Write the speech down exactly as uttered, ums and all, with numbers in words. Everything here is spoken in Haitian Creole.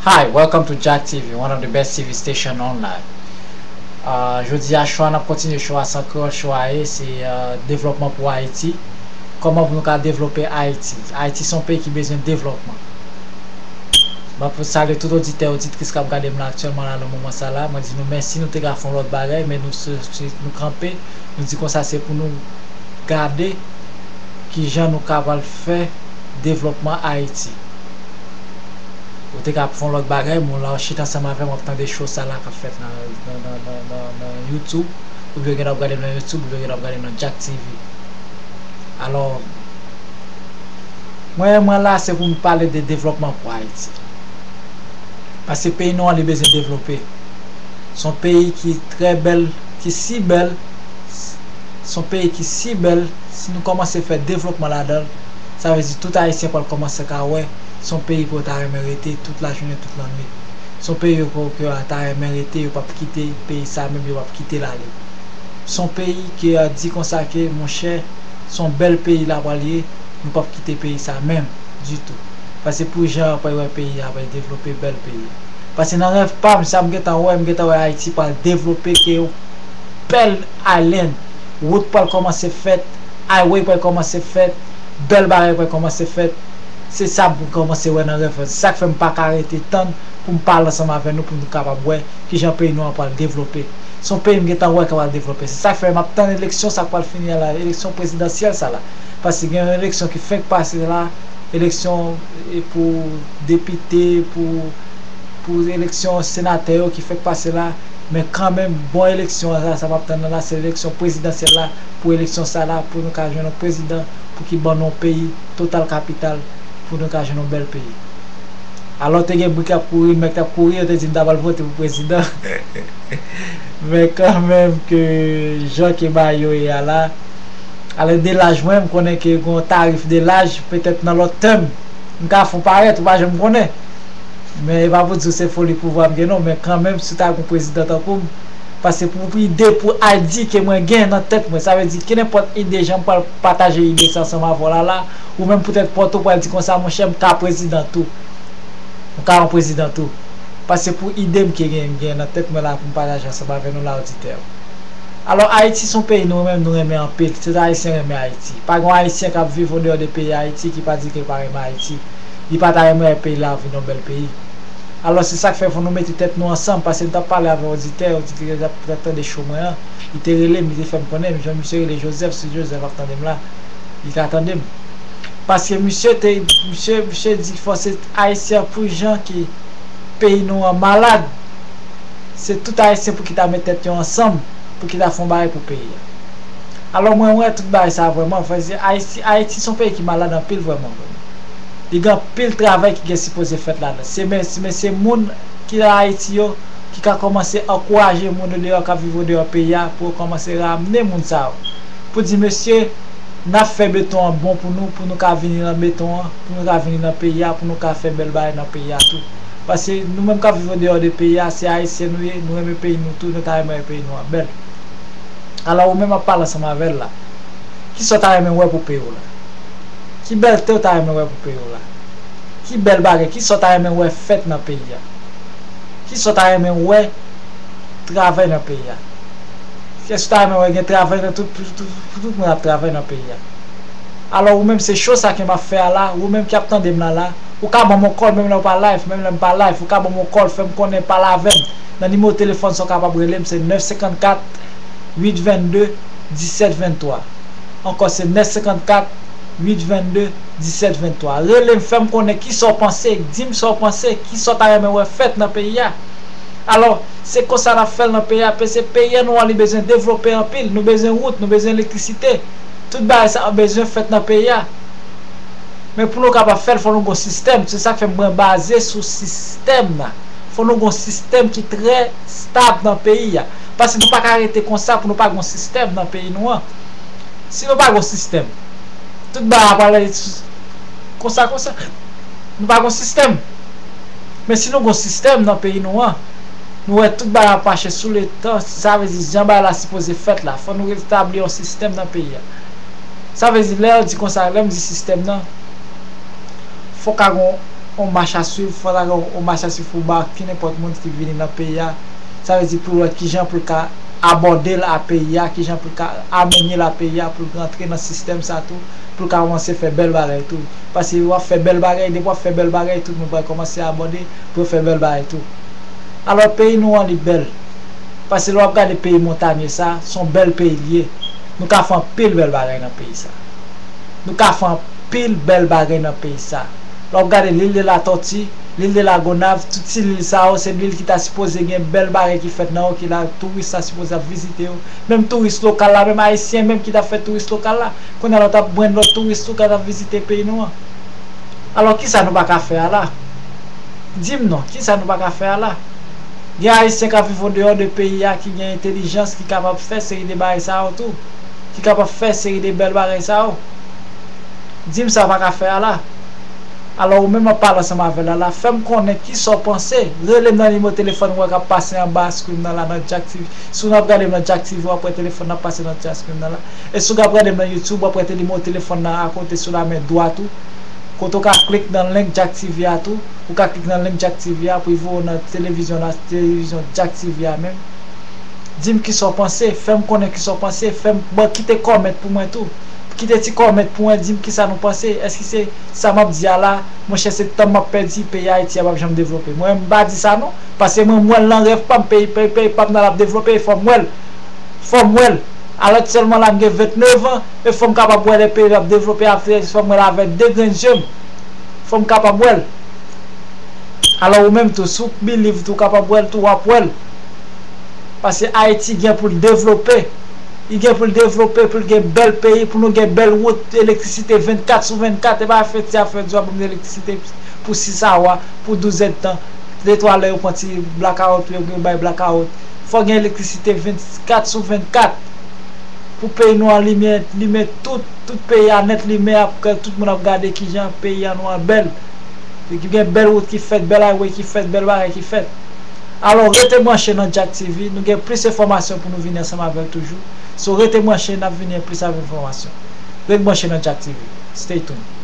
Hi, welcome to Jack T V, one of the best T V station online. Uh, jodi a, show a, n ap kontinye show a, san kreyòl show a ye, se uh, devlòpman pou Ayiti. Kòman pou nou ka devlope Ayiti? Ayiti se yon peyi ki bezwen devlòpman. M ap salye tout oditè, oditris k ap gade m la aktyèlman la nan moman sa la. Mwen di nou mèsi, nou te ka fè yon lòt bagay, men nou, se- se- nou kanpe, nou di konsa se pou nou gade kijan nou kapab fè devlòpman Ayiti. Ou te ka fè yon lòt bagay, men w la w chita ansanm avè m, w ap tande show sa la k ap fèt nan, nan, nan, nan, nan, nan YouTube, oubyen w gen dwa ap gade m nan YouTube, oubyen w gen dwa ap gade m nan Jack T V. Alò, mwen, mwen la, se pou m pale de devlòpman pou Ayiti. Paske peyi nou an, li bezwen devlope. Se yon peyi ki trè bèl, ki si bèl, se yon peyi ki si bèl, si nou kòmanse fè devlòpman ladan l, sa vle di tout Ayisyen pral kòmanse ka wè se yon peyi pou yo ta renmen rete tout lajounen, tout lannwit. Se yon peyi yo, ke yo ta renmen rete, yo p ap kite peyi sa, menm yo p ap kite l ale. Se yon peyi ke a di konsa ke, monchè, se yon bèl peyi la pral ye, nou p ap kite peyi sa menm ditou. Paske pou jan apre wè peyi a pral devlope, bèl peyi. Paske nan rèv pa m, sa m gentan wè, m gentan wè Ayiti pral devlope ke yon bèl island. Wout pral kòmanse fèt, highway pral kòmanse fèt, bèl bagay pral kòmanse fèt. Se sa m kòmanse wè nan rèv mwen. Se sa k fè m pa ka rete tann pou m pale ansanm avè nou, pou nou kapab wè kijan peyi nou an pral devlope. Se yon peyi m gentan wè k ap devlope. Se sa k fè m ap tann eleksyon sa k pral fini a la, eleksyon prezidansyèl sa la. Paske gen yon eleksyon ki fenk pase la, eleksyon e, pou depite, pou, pou eleksyon senatè yo ki fenk pase la, men kanmenm, bon eleksyon an, sa, sa m ap tann nan la, se eleksyon prezidansyèl la, pou eleksyon sa la, pou nou ka jwenn yon prezidan, pou ki ban nou yon peyi total kapital, pou nou ka jwenn yon bèl peyi. Alò, te gen bri k ap kouri, men k t ap kouri, yo te di m ta pral vote pou prezidan. Men kanmenm, ke jan ke bagay yo ye a la, alè de laj mwen, m konnen ke gen yon tarif de laj, petèt nan lòt tèm, m ka fè w parèt, ou pa janm konnen. Men e pa pou di w se foli pouvwa m gen non, men kanmenm, si w ta gen yon prezidan tankou m, paske pou ide, pou ide ke mwen gen nan tèt mwen, sa vle di, kenenpòt ide, jan m pral pataje ide sa ansanm avè w la la, ou menm poutèt pòt ou pral di konsa, monchè, m ka prezidan tou. M ka yon prezidan tou. Paske pou ide m ke gen, m gen nan tèt mwen la pou m pataje ansanm avè nou la, oditè yo. Alò, Ayiti se yon peyi nou menm, nou renmen anpil. Tout Ayisyen renmen Ayiti. Pa gen yon Ayisyen k ap viv andeyò de peyi Ayiti ki pa di ke l pa renmen Ayiti. Li pa ta renmen wè peyi la vin yon bèl peyi. Alò, se sa k fè fò nou mete tèt nou ansanm, paske m t ap pale avè yon oditè, yon oditè k t ap, t ap tande show mwen an. Li te rele m, li te fè m konnen, jan misye rele Joseph, si Joseph ap tande m la, li ka tande m. Paske misye te, misye, misye di fò se Ayisyen pou jan ke peyi nou an malad, se tout Ayisyen pou ki ta met tèt yo ansanm, pou ki ta fè yon bagay pou peyi a. Alò, mwen wè tout bagay sa vrèman, fò se Ayiti, Ayiti se yon peyi ki malad anpil vrèman, vrèman. Li gen anpil travay ki gen sipoze fèt ladan. Se men, men se moun ki nan Ayiti yo, ki ka kòmanse ankouraje moun andeyò k ap viv andeyò peyi a, pou yo kòmanse ramne moun sa yo. Pou di, mesye, n ap fè beton an bon pou nou, pou nou ka vini nan beton an, pou nou ka vini nan peyi a, pou nou ka fè bèl bagay nan peyi a tou. Paske nou menm k ap viv andeyò de peyi a, se Ayisyen nou ye, nou renmen peyi nou tou, nou ta renmen wè peyi nou an bèl. Alò, ou menm ap pale ansanm avè l la. Kisa w ta renmen wè pou peyi w la? Ki bèlte w ta renmen wè pou peyi w la? Ki bèl bagay? Kisa w ta renmen wè fèt nan peyi a? Kisa w ta renmen wè travay nan peyi a? Èske w ta renmen wè gen travay nan tout, tout, tout, tout moun ap travay nan peyi a? Alò, ou menm, se show sa ke m ap fè a la, ou menm ki ap tande m la la, ou ka ban m yon call, menm lè w pa live, menm lè m pa live, ou ka ban m yon call, fè m konnen, pale avè m. Nan nimewo telefòn sa w kapab rele m, se nèf senkannkat, uit vennde, disèt venntwa. Ankò, se nèf senkannkat, uit vennde, disèt venntwa. Rele m, fè m konnen kisa w panse, di m sa w panse, kisa w ta renmen wè fèt nan peyi a. Alò, se konsa n ap fè l nan peyi a, paske peyi a nou an, li bezwen devlope anpil, nou bezwen wout, nou bezwen elektrisite. Tout bagay sa yo bezwen fèt nan peyi a. Men pou nou kapab fè l, fò nou gon sistèm. Se sa k fè mwen baze sou sistèm nan. Fò nou gon sistèm ki trè stab nan peyi a. Paske nou pa ka rete konsa pou nou pa gon sistèm nan peyi nou an. Si nou pa gon sistèm, tout bagay ap ale konsa, konsa. Nou pa gon sistèm. Men si nou gon sistèm nan peyi nou an, nou wè tout bagay ap mache sou letan, sa vle di jan bagay la sipoze fèt la. Fò nou retabli yon sistèm nan peyi a. Sa vle di, lè yo di konsa, lè m di sistèm nan, fòk a gon yon mach a swiv, fò ta gen yon mach a swiv pou ba ki nenpòt moun ki vini nan peyi a. Sa vle di pou l wè kijan pou l ka abòde l a peyi a, kijan pou l ka amenye l a peyi a, pou l rantre nan sistèm sa tou, pou l ka kòmanse fè bèl bagay tou. Paske w ap fè bèl bagay, depi w ap fè bèl bagay, tout moun pral kòmanse abòde pou yo fè bèl bagay tou. Alò, peyi nou an, li bèl. Paske lè w ap gade peyi montanye sa, se yon bèl peyi li ye. Nou ka fè anpil bèl bagay nan peyi sa. Nou ka fè anpil bèl bagay nan peyi sa. Lè w ap gade Lil de la Tòti, Lil de la Gonav, tout ti lil sa yo, se lil ki ta sipoze gen bèl bagay ki fèt nan yo, ki la touris ta sipoze ap vizite yo. Menm touris lokal la, menm ayisyen menm ki ta fè touris lokal la, kounye a lòt ap jwenn lòt touris tou k ap vizite peyi nou an. Alò, kisa nou pa ka fè a la? Di m non, kisa nou pa ka fè a la? Gen ayisyen k ap viv andeyò de peyi a ki gen entèlijans, ki kapab fè seri de bagay sa yo tou, ki kapab fè seri de bèl bagay sa yo. Di m sa w pa ka fè a la. Alò, ou menm w ap pale ansanm avè l la la, fè m konnen kisa w panse. Rele m nan nimewo telefòn ou wè k ap pase anba screen nan la nan Jack T V. Si w ap gade m nan Jack T V, w ap wè telefòn nan ap pase nan Jack Screen nan la. E si w ap gade m nan YouTube, w ap wè nimewo telefòn nan akote sou la men dwat ou. Kote w ka klik nan link Jack T V a tou. Ou ka klik nan link Jack T V a pou l voye w nan televizyon la, televizyon Jack T V a menm. Di m kisa w panse, fè m konnen kisa w panse, fè m, bon, kite kòmèt pou mwen tou. Kite ti kòmèt pou mwen, di m kisa nou panse. Èske se sa m ap di a la, monchè, se tan m ap pèdi, peyi Ayiti a p ap janm devlope? Mwen, m pa di sa non, paske mwen, m wè l nan rèv pa m, peyi, peyi, peyi pa m nan l ap devlope, e fò m wè l. Fò m wè l. Alò sèlman la, m gen vennèf an, e fò m kapab wè lè peyi ap devlope, apre, fò m wè l avèk de grenn je m. Fò m kapab wè l. Alò, ou menm tou, si w believe tou, w kapab wè l tou, w ap wè l. Paske Ayiti gen pou l devlope. Li gen pou l devlope, pou l gen bèl peyi, pou nou gen bèl wout, elektrisite vennkat sou vennkat. E pa fè ti afè di w ap ban m elektrisite pou sis awa, pou douz èdtan. De twa lè yo pran ti blakawout, yo gen bay blakawout. Fò gen elektrisite vennkat sou vennkat. Pou peyi nou an, limyè, limen tout, tout peyi a nèt, limyè ap, tout moun ap gade kijan peyi an nou an bèl. Gen bèl wout ki fèt, bèl highway ki fèt, bèl bagay ki fèt. Alò, rete branche nan Jack T V, nou gen plis enfòmasyon pou nou vini ansanm avè l toujou. So, rete branche, n ap vini ak plis avè enfòmasyon. Ret branche nan Jack T V. Stay tuned.